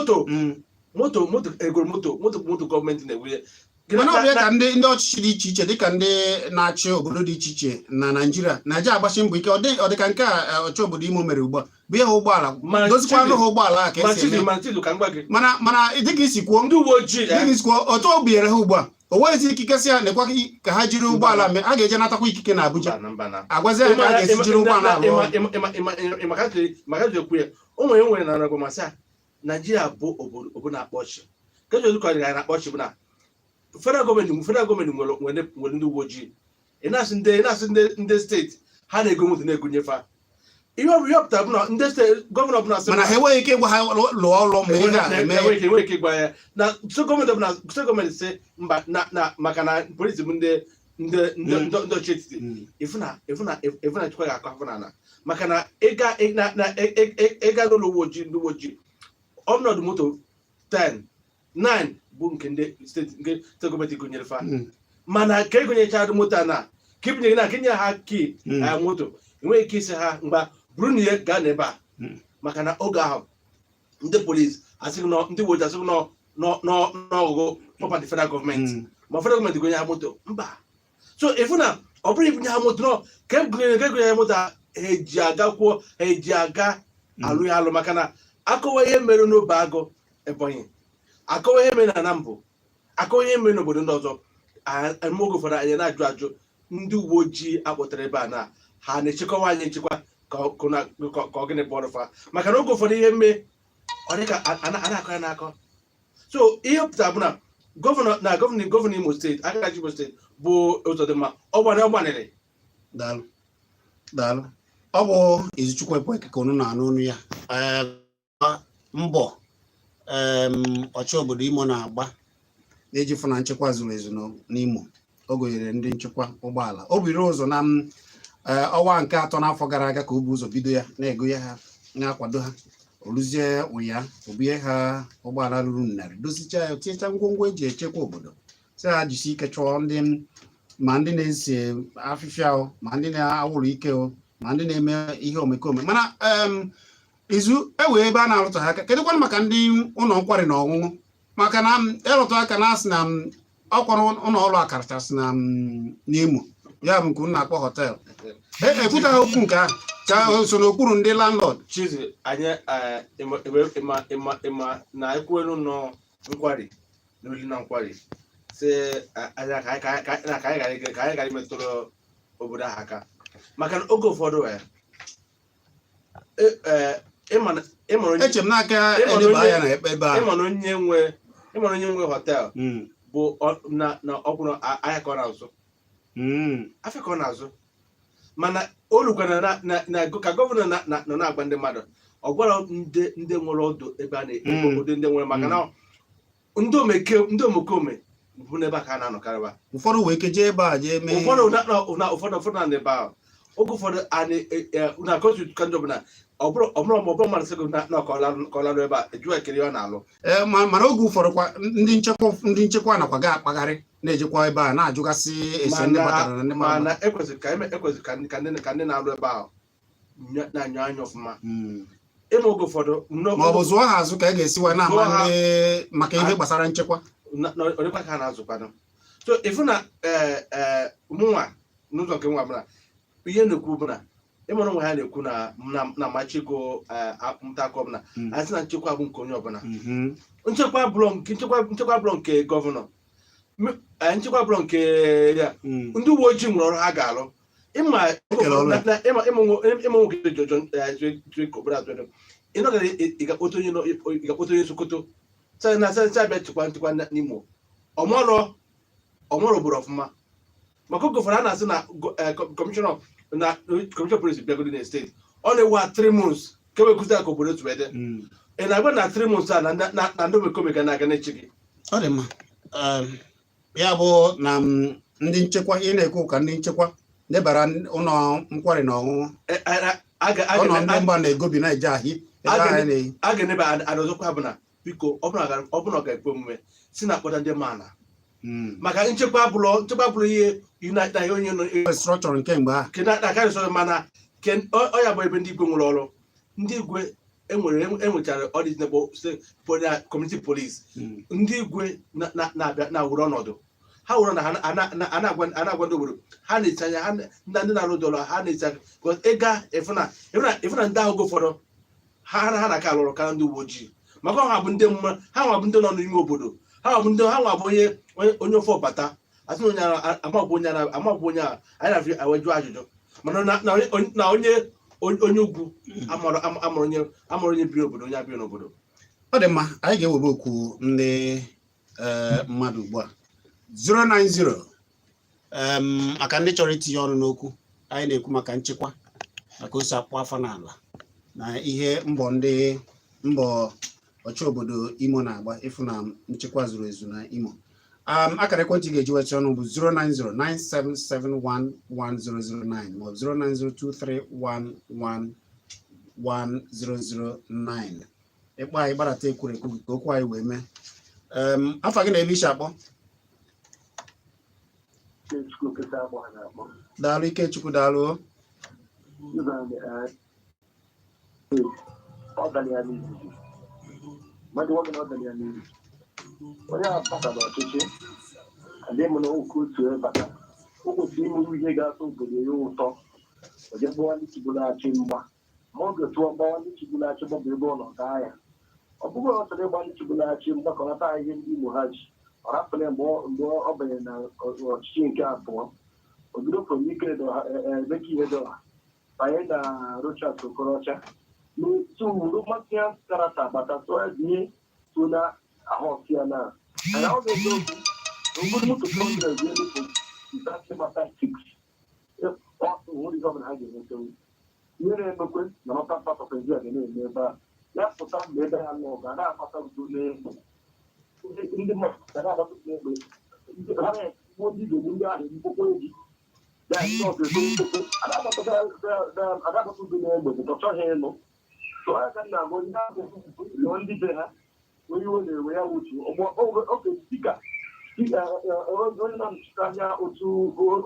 moto moto egoro moto gọọmenti na-ebunye. Mana ọ bụ ya ka ndị ọchịchị dị iche iche, dịka ndị na-achị obodo dị iche iche na Naịjirịa, na-eji agbasi mbọ ike. Ọ dị ka nke a ọchị obodo Imo mere ugbu a bụ ihe ụgbọala Mana dozikwanụ Chidu- ha ụgbọala a ka ma esi Chidu eme. Ma Chidu, ka m gwa gị, Mana dịka isi kwuo, ndị uwe ojii dịka isi kwuo, otu o binyere ha ugbu a, o nweghịzi ikike sị ya nekwa ka ha jiri ụgbọala mee. A ga-eje natakwa ikike na Abuja, Mba na mba na agwazi ha ka a ga-esi jiri ụgbọala arụ ọrụ. Maka ekwu ya, o nwere na aragwa masị a Naijiria bụ obodo na-akpọ ọchị ka eji ozukọ anyị na-akpọ ọchị bụ na federal gọọmenti nwere ndị uwe ojii. Ị na-asị ndị steeti ha na-ego moto na-egonyefa ihe ọ bụ ihe ọ pụtara bụ na ndị steeti gọvanọ ọbụla sị Mana ha enweghị ike ịgwa ha lụọ ọrụ mgbe ị ga-eme. Enweghị ike ịgwa ya na steeti gọọmenti ọbụla, steeti gọọmenti sị mba na maka na polisi bụ ndị ndị ọchị etiti. Ịfụ na chukwa ga-akọ afọ n'ala, maka na ịga na ịga n'ụlọ uwe ojii, ndị uwe ojii ọnọdụ moto 10 9 bụ nke ndị steeti, nke steeti gọọmenti gụnyere fa. Mana ka egonyecha moto a na ka ibunye na ka inye ha kii moto, enweghị ike isi ha mgba buru na ihe gaa n'ebe a. Maka na oge ahụ ndị polisi asịghị nọ, ndị uwe ojii asịghị nọ n'ọgụgụ property federal gọọmenti. Ma federal gọọmenti gonye ha moto mba. So ịfụ na ọ bụrụ ibunye ha moto nọ ka egonye ha moto a, ha eji aga kwuo, ha eji aga alụ ya alụ, maka na akọwa ihe mere n'obe agụ Ebonyi, akọwa ihe mere na Anambra, akọwa ihe mere n'obodo ndị ọzọ. Oge ụfọdụ anyị na-ajụ ajụ ndị uwe ojii akpọtara ebe a na ha na-echekwa anyị echekwa ka ọ gịnị bụ ọrụ fa? Maka na oge ụfọdụ ihe mee, ọ dị ka a na-akọ ya n'akọ. So ihe pụtara bụ na gọvanọ Imo steeti, aka Imo steeti bụ Ụzọdịmma, ọ gbanịrị. Daalụ, daalụ. Ọ bụ Izuchukwu Ekweke ka unu na-anụ ọnụ ya. Mbọ ọchị obodo Imo na-agba na-eji fụ na nchekwa zuru ezu n'Imo, o gonyere ndị nchekwa ụgbọala. O biri ụzọ na ọnwa nke atọ n'afọ gara aga ka o bu ụzọ bido ya na-egonye ha, na-akwado ha. Oluzie ụnya obunye ha ụgbọala ruru 100, dozichaa ya, tinyecha ngwongwo eji echekwa obodo, si ha jisi ike chụọ ndị ma ndị na-ese afịfịa o, ma ndị na-awụrụ ike o, ma ndị na-eme ihe omekome. Mana izu ewee ebe a na-arụtụ ha aka, kedụkwanụ maka ndị ụlọ nkwari na ọṅụṅụ? Maka na m ịrụtụ aka na asị na m ọkwara ụlọ ọrụ akarachasị na n'Imo ya bụ nke unu na-akpọ hotel, ekwutaghị okwu nke ahụ ka o so n'okpuru ndị landlord. Chizi, anyị ịma na ekwuelu nọ nkwari na oli na nkwari si anya ka anyị ghara imetụrụ obodo ahụ aka, maka na oge ụfọdụ ịma na onye Eche m n'aka Ịma na eleba onye- anya na ebe ahụ. Ịma na onye nwe hotel bụ na ọkwụrụ ahịa ka ọ na-azụ, afịa ka ọ na-azụ. Mana o rukwana na ka gọvanọ nọ na-agba ndị mmadụ, ọ gwara ndị nwere ọdụ ebe a na ụdị ndị nwere, maka na ndị omekome bụ n'ebe a ka a na-anọkarịba. Ụfọdụ wee ike jee ebe a jee mee. Ụfọdụ na ụfọdụ na ebe ahụ. Oge ụfọdụ a na kotu ka ndị ọbụla ọ bụrụ mmadụ sị gị na ka ọ larụ ebe a, ejuwa ekele ọ na-alụ. Ee, mana oge ụfọdụ kwa ndị nchekwa nakwa ga akpagharị na-ejekwa ebe a na-ajụgasị ese ndị batara na ndị mana mmadụ. Ekwesịrị ka ekwesịrị ka ndị na-alụ ebe ahụ na-anyụ anya ọfụma. Ịma oge ụfọdụ Ma ọ bụ zụọ ha azụ ka a ga-esi wee na-ama Zụọ ha. ndị maka ihe gbasara nchekwa. Ọ dịkwa ka ha na-azụkwanụ. So ịfụ na ee ee mụnwa n'ụzọ nke nwa bụ na ihe na-ekwu bụ na ịmara onwe ha na-ekwu na machiko nta akụ ọbụla. Anyị sị na nchekwa bụ nke onye ọbụla. Nchekwa bụrụ nke nchekwa bụrụ nke gọvanọ. Nchekwa bụrụ nke ya. Ndị uwe ojii nwere ọrụ ha ga-alụ. Ịma Ekele ọrụ ya. Ịma nwoke jọjọ obodo azụ ịnọgara, ị ga-akpọta onye Sokoto sị na sị abịa nchekwa n'Imo. Ọmọrọ obodo ọfụma, maka oge ụfọdụ a na-asị na kọmishọna na kọmishọna polisi bịagoro na steeti, ọ na-ewe ha 3 months ka e wee kụzi ka obodo otu ede. Ị na-agwa na 3 months a na ndị omekome ga na-aga n'echi gị. Ọ dị mma. Ya bụ na ndị nchekwa, ị na-ekwu ka ndị nchekwa lebara ụlọ nkwari na ọṅụṅụ, ụlọ ndị mgba na-egobi na-eje ahịa ebe ahụ na-eyi. A ga-eneba adọzọkwa bụ na biko, ọ bụrụ na ọ ga-ekwe omume, si na akpọta ndị mana maka nchekwa abụrụ ihe na ihe onye nọ Structure nke mgbe ahụ. Ke na akarị sọ, mana ke ọ ya bụ ebe ndị igwe nwere ọrụ. Ndị igwe enwere enwechara ọdịs na community police. Ndị igwe na-abịa na-were ọnọdụ ha were na ha a na-agwa ndị obodo ha na-eti anya ha ndị na-arụ ụlọ ha na-eti aka, because ịga ịfụ na ndị ahụ oge ụfọdụ ha na-aka alụrụ karịa ndị uwe ojii, maka ha bụ ndị mma, ha nwa bụ ndị nọ n'ime obodo, ha nwa bụ ndị ha nwa bụ onye ofe ọbata asị na onye amabụ onye amabụ onye a anyị na-afị aweju ajụjụ, mana na onye ugwu amara onye bi n'obodo, onye abịa n'obodo. Ọ dị mma, anyị ga-ewebe okwu ndị mmadụ ugbu a, 090, maka ndị chọrọ itinye ọnụ n'okwu anyị na-ekwu maka nchekwa, maka ose akpụ afọ n'ala na ihe mbọ ndị mbọ ọchị obodo Imo na-agba ịfụ na nchekwa zuru ezu na Imo. Akara ekwentị ị ga-eji weta ọnụ bụ 09097711009 maọbụ 09023111009. Ịkpọ anyị, gbadata ekwurekwu gị ka okwu anyị wee mee. Afa gị na ebe isi akpọ? Ikechukwu nkịta agbọ ha na-akpọ. Daalụ, Ikechukwu, daalụ o. Ọ dara ya n'izizi, mmadụ nwoke na ọ dara ya n'izizi, onye a batara ọchịchị adị m na nwoke otu bata, o kwesịrị imuru ihe ga-atọ obodo ya ụtọ. O jee gbawa ndị chigburu achị mgba, ma ọ ga-etụọ mgbawa ndị chigburu achị gbabụ ebe ọ nọ gaa ya. Ọ bụghị ọ chọrọ ịgba ndị chigburu achị mgbakọnata ihe ndị Imo ha ji ọ rapụrụ ya. Mgbe ọ banyere na ọchịchị nke abụọ, o bido from Ike Emeka Ihedioha banye na Rochas Okorocha n'otu Romantian character bata tụọ ihe so na ahụ ọfịa na ana ọ ga-eji okwu obodo moto congress elu mata six nwere ihe ọbụla ha ga-enwetenwu. Ihe na-emekwe na northern part of Nigeria ga na-eme ebe a ya pụta mgbe ebe ha nọ ga na-akpata udo n'egbe, ndị mmadụ ga na-akpata udo n'egbe. Ha na-egbu ndị ga-egbu ndị ahụ mkpụkpọ eji ya ndị ọzọ ego mkpụkpọ adakpata udo n'egbe bụ ọ chọghị ịnụ. So ya ka m na-agwa onye ahụ lụọ ndị be ha, onye iwe na-ewe ya wutu oge dịka onye na-anọchite anya otu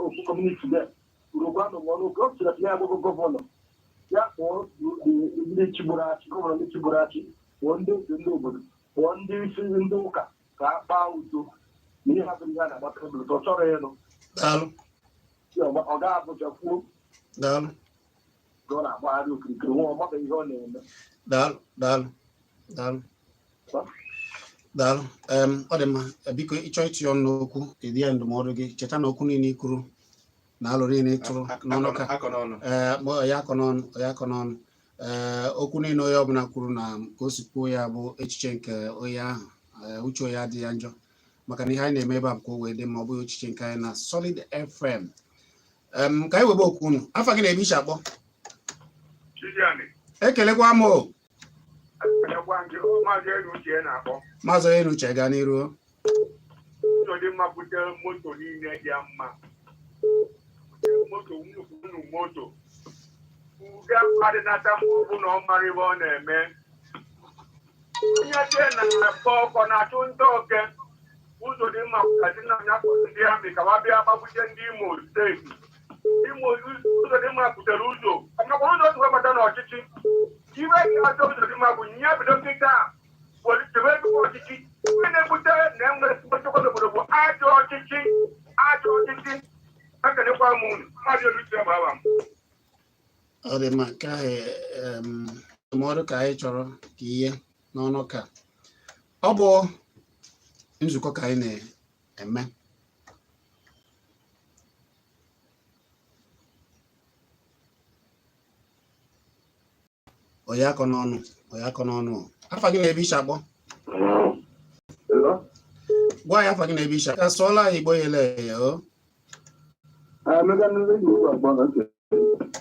ofu community there kwuru anụmọnụ ka ọ sịrị ya agbago gọvanọ ya kpọọ ndị chigburu achị, gọvanọ ndị chigburu achị, kpọọ ndị eze ndị obodo, kpọọ ndị isi ndị ụka ka a kpaa udo na ihe hapụrụ ihe a na-agbata obodo. Ọ chọrọ ịnụ. Daalụ. Ọ ga-abụja kwuo Daalụ. ka ọ na-agbagharị okirikiri nwa, ọ mabeghị ihe ọ na-eme. Daalụ, daalụ, daalụ, daalụ. Ọ dị mma. Biko, ịchọ itinye ọnụ n'okwu, ịdị ya ndụmọdụ gị. Cheta na okwu niile i kwuru na alụ niile ị tụrụ n'ọnụ ka akọ n'ọnụ. Ee, ma ya akọ n'ọnụ, ya akọ n'ọnụ. Ee, okwu niile onye ọbụla kwuru na ka o si kwuo ya bụ echiche nke onye ahụ. Ee, uche onye adịghị ya njọ, maka na ihe anyị na-eme ebe a bụ ka o wee dị mma, ọ bụghị echiche nke anyị na Solid FM. Ka anyị webe okwu unu. Afa gị na ebe ishi akpọ? Chidiani, Ekelekwa m o. ekwa nke Maazị Elu Uche na-akpọ. Maazị Onye Uche, gaa n'iru. Ụzọ dị mma butere moto niile dị ya mma. Butere moto, nnukwu nnukwu moto. Ude adịnata ma ọ bụ na ọ mara ebe ọ na-eme. Onye jee na akpọ ọkọ na-achụ ndị oke. Ụzọ dị mma pụtazi na anya kpọrọ ndị amị ka ha bịa gbagbute ndị Imo steeti. Imo ụzọ dị mma butere ụzọ. Makwa ụzọ dị webata n'ọchịchị. Iwe dị ọjọọ ụzọ dị mma bụ nya bido kịta chebe ezigbo ọchịchị. Ihe na-ebute na enwere ezigbo nchekwa n'obodo bụ ajọ ọchịchị, ajọ ọchịchị. Ekenekwa m unu, mmadụ olu si agba m. Ọ dị mma. Nke ahụ ndụmọdụ ka anyị chọrọ ka ihe n'ọnụ ka ọ bụ nzukọ ka anyị na-eme. Onye akọ n'ọnụ, onye akọ n'ọnụ. Afa gị na ebe i si akpọ? Gwa ya afa gị na ebe i si ka sụọla anyị Igbo yele ya o.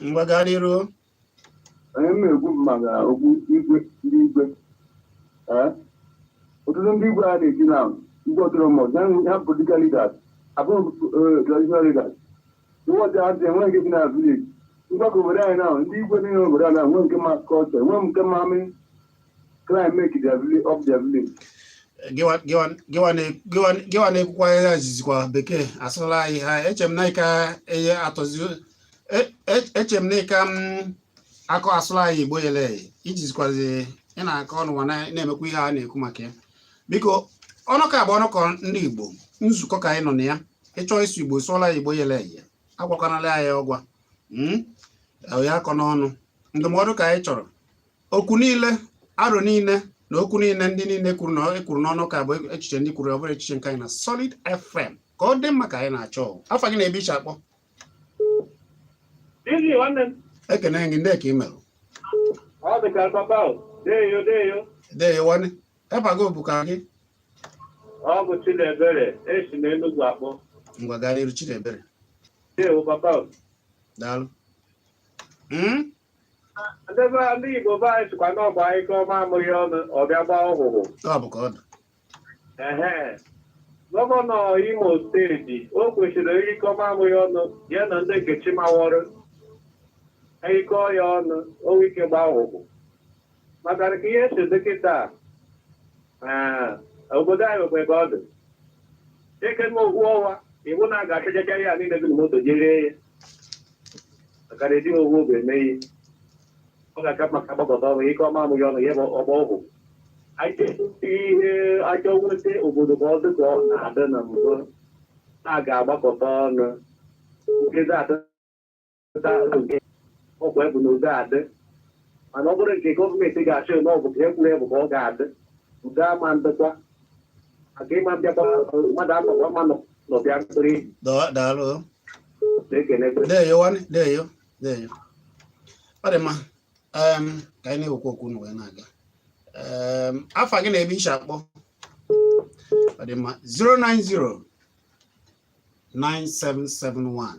Ngwa, gaa n'iru. Onye m na-ekwu bụ maka okwu igwe, ndị igwe. Ọtụtụ ndị igwe a na-eji na ndị autonomous ha political leaders abụghị traditional leaders. Ụbọchị ha enweghị nke bi na village mgbakọ obodo anyị na ndị igwe niile obodo a na-enwe nke ma culture, enwe nke ma amị climb make their village up their village. Gịwa na-ekwukwa ihe azizikwa bekee asụla anyị ha. Eche m na ịka eye atọzi eche m na ịka m akọ asụla anyị Igbo yele eye ijizikwazi ị na-akọ ọnụwa na-emekwa ihe a na-ekwu maka ya. Biko, ọnụkọ a bụ ọnụkọ ndị Igbo, nzukọ ka anyị nọ na ya. Ịchọọ ịsụ Igbo, sụọla ya Igbo yele eye, agwakwanala ya ọgwa. Ya akọ n'ọnụ. Ndụmọdụ ka anyị chọrọ. Okwu niile, aro niile na okwu niile ndị niile kwuru na ekwuru n'ọnụ ka bụ echiche ndị kwuru, ọ bụrụ echiche nke anyị na Solid FM ka ọ dị mma ka anyị na-achọ. Afa gị na ebe i si akpọ? Dizzy, nwanne m. Ekene gị. Ndị ka ị merụ? Ọ dị ka papa o. Deyo, deyo. Deyo nwanne, ebago bụ ka gị. Ọ bụ Chidiebere, esi m Enugu akpọ. Ngwa, gaa n'iru, Chidiebere. Deyo, papa o. Daalụ. Ndị be ndị Igbo be anyị sịkwa na ọgba ike ọma amụghị ọnụ, ọ bịa gbaa ọhụhụ. Ọ bụ ka ọ dị. Ehe. Gọvanọ Imo Steeti, o kwesịrị erikọ ọma amụghị ọnụ ya na ndị nke Chimawọrụ erikọ ya ọnụ, o nwee ike gbaa ọhụhụ. Maka na ka ihe si dị kịta, obodo anyị nwekwa ka ọ dị. Eke nwe okwu ọnwa, iwu na a ga-achọchacha ya niile dị na moto jee ree ya. Maka na ejighị ogwu oge eme ihe. Ọ ga-aka maka agbakọta ọnụ, ike ọma amụghị ọnụ ya bụ ọgba ọgwụ. Anyị ihe achọ nweta obodo ka ọ dị ka ọ na-adị na mbụ, a ga-agbakọta ọnụ nkezi atụta nke ọkwa bụ na udo adị. Mana ọ bụrụ nke gọọmenti ga-achọ na ọ bụ ka e kwuru bụ ka ọ ga-adị, udo ama ndịkwa maka ịma mbịakwa mmadụ anọkwa mma nọbịa mkpụrụ. Daalụ. Na-ekenekwe. Deyo nwanne, deyo, deyo. Ọ dị mma. Ka anyị na-ewekwa okwu unu wee na-aga. Afa gị na ebe i si akpọ? Ọ dị mma. 090 9771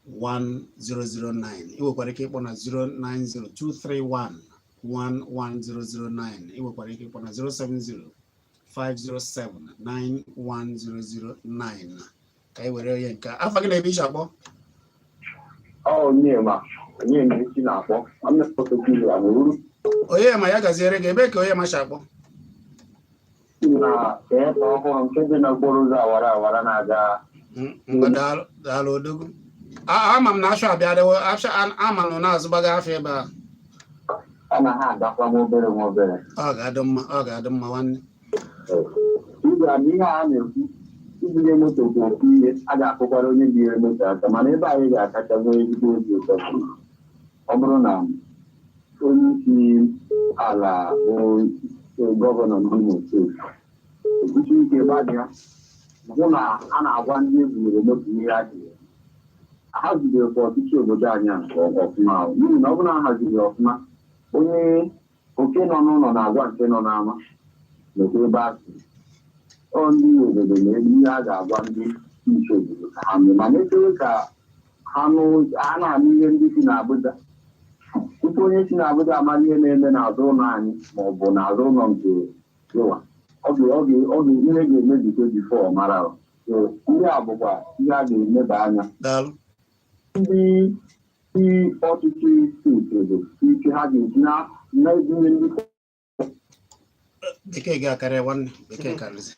1009. Ị nwekwara ike ịkpọ na 090 231 11009. Ị nwekwara ike ịkpọ na 070 507 91009 ka anyị were onye nke a. Afa gị na ebe i si akpọ? Ọ Onyema, Onyema isi na-akpọ. Nwanne m nwoke kwuru ya wuru. Onye ma, ya gaziere gị. Ebee ka onye ma si akpọ? Na ebe ọhụrụ nke dị n'okporo ụzọ awara awara na-aga. Ngwa, daalụ, daalụ odogwu. Ama m na afọ abịadịwo afọ ama m na azụbago afọ ebe a. Ọ na ha agakwa nwa obere nwa obere. Ọ ga-adị mma, ọ ga-adị mma nwanne. Igwe na ihe a na-ekwu ibunye moto bụ ofu ihe a ga-akụkwara onye binyere moto aka, mana ebe anyị ga-akacha nwee ezigbo obi ụtọ bụ ọ bụrụ na onye isi ala bụ gọvanọ ndị Imo Steeti ekwuchi ike gbalịa hụ na a na-agwa ndị ebunyere moto ihe ha ji haziri kwa ọchịchị obodo anyị a nke ọfụma ahụ. N'ihi na ọ bụrụ na a haziri ọfụma, onye oke nọ n'ụlọ na-agwa nke nọ n'ama lekwa ebe a si ọ ndị obodo na ihe a ga-agwa ndị isi obodo ka ha mee, mana echere ka ha nụ a na-anụ ihe ndị si n'Abuja tupu onye si n'Abuja amara ihe na-eme n'azụ ụlọ anyị ma ọ bụ n'azụ ụlọ nke ịwa ọ ga ihe ga-emebikwe before ọ mara. So, ndị a bụkwa ihe a ga-emeba anya. Daalụ. Ndị ndị ọchịchị steeti obodo ike ha ga-eji na-ebunye ndị Bekee ga-akarịa nwanne, bekee karịzi,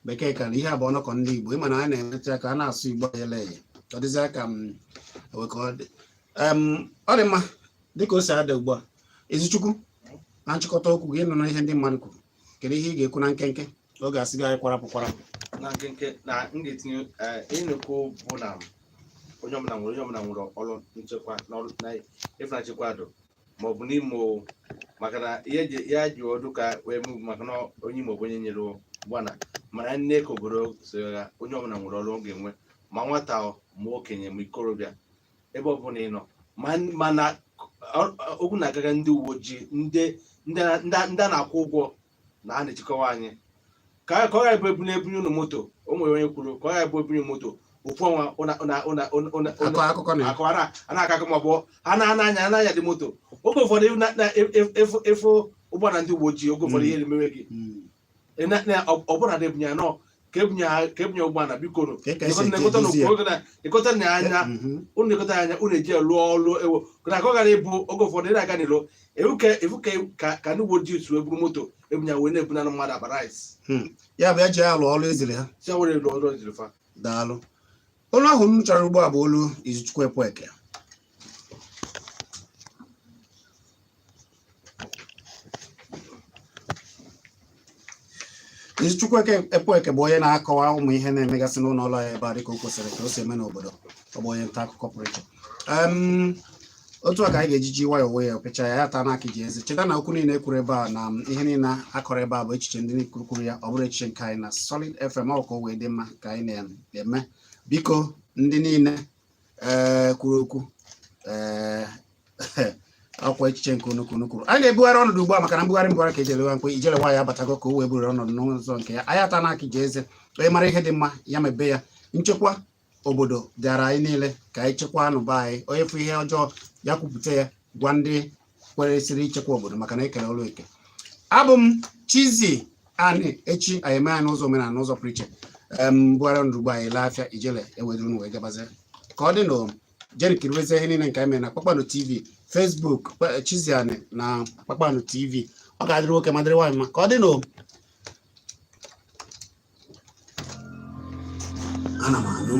bekee karịa. Ihe a bụ ọnọkọ ndị Igbo. Ịma na a na-emetụ ya ka a na-asụ Igbo yele eye, ọ dịzị ka m ewe ka ọ dị. Ọ dị mma. Dịka o si ada ugbu a, Ezichukwu, na nchịkọta okwu gị, nọ n'ihe ndị mmadụ kwuru, kedu ihe ị ga-ekwu na nkenke oge asị gị anyị kwarapụ kwarapụ? Na nkenke na m ga-etinye ịnụkwu bụ na onye ọbụla nwere ọrụ nchekwa n'ọrụ na ịfụna nchekwa dụ ma ọ bụ n'Imo o, maka na ihe ya ji ọdụ ka wee mụ maka na onye Imo bụ onye nyere ụgbọala mana nne ka obodo so ya. Onye ọbụla nwere ọrụ ọ ga-enwe, ma nwata o, ma okenye, ma ikorobịa, ebe ọbụla ị nọ. Mana okwu na-agaga ndị uwe ojii, ndị a na-akwụ ụgwọ na ha na-echekọwa anyị ka ọ ghara ịbụ ebunye ebunye unu moto. O nwere onye kwuru ka ọ ghara ịbụ ebunye moto ofu ọnwa ụna Akọ akụkọ na ya. Akọwara a na-akọ akọ ma ọ bụ ha na-anya anya dị moto. Oge ụfọdụ na efu ụgbọala ndị uwe ojii, oge ụfọdụ ihe na-emewe gị. Ọ bụrụ na ebunye ya nọ ka ebunye ha, ka ebunye ụgbọala, biko nụ. Ka esi edozi ya. Nekọta na anya. Unu nekọta ya anya, unu eji ya lụọ ọrụ ewo na ka ọ ghara ịbụ oge ụfọdụ ị na-aga n'ilo efu ka ndị uwe ojii si wee buru moto ebunye ya wee na-ebunara mmadụ akpa rice. Ya bụ eji ya alụ ọrụ eziri ha. Si ya were lụọ ọrụ ejiri fa. Daalụ. Olu ahụ m chọrọ ugbu a bụ olu Izuchukwu Ekweke. Izuchukwu Ekweke bụ onye na-akọwa ụmụ ihe na-emegasị n'ụlọ ọrụ ya ebe a dịka o kwesịrị ka o si eme n'obodo. Ọ bụ onye nta akụkọ pụrụ iche. Otu a ka anyị ga-ejiji nwayọọ wee ya pịcha ya ya taa n'aka iji eze. Cheta na okwu niile e kwuru ebe a na ihe niile akọrọ ebe a bụ echiche ndị kwuru ya, ọ bụrụ echiche nke anyị na Solid FM. Ọ ka o wee dị mma ka anyị na-eme. Biko, ndị niile ee kwuru okwu, ee ọkwa echiche nke unu kwuru kwuru. Anyị na-ebugharị ọnọdụ ugbu a maka na mbugharị ka ejele mkpe ijele nwaanyị abatago ka o wee buru ọnọdụ n'ụzọ nke ya. Anyị ata n'aka iji eze. Onye mara ihe dị mma, ya mebe ya. Nchekwa obodo dịara anyị niile ka anyị chekwaa anụba anyị. Onye fụ ihe ọjọọ, ya kwupụta ya, gwa ndị kweresịrị ichekwa obodo, maka na ekele ọrụ eke. Abụ m Chizzy Ani. Echi anyị eme anyị n'ụzọ omenala, n'ụzọ pụrụ iche. Mbugharị ọnọdụ ugbu anyị lee afịa ijele eweduru wee gabazie ka ọ dị nụ. Jeni kiriwezie ihe niile nke anyị mere na Kpakpando TV, Facebook Chizzy Ani na Kpakpando TV. Ọ ga-adịrị nwoke ma dịrị nwaanyị mma. Ka ọ dị nụ. Ana m anụ.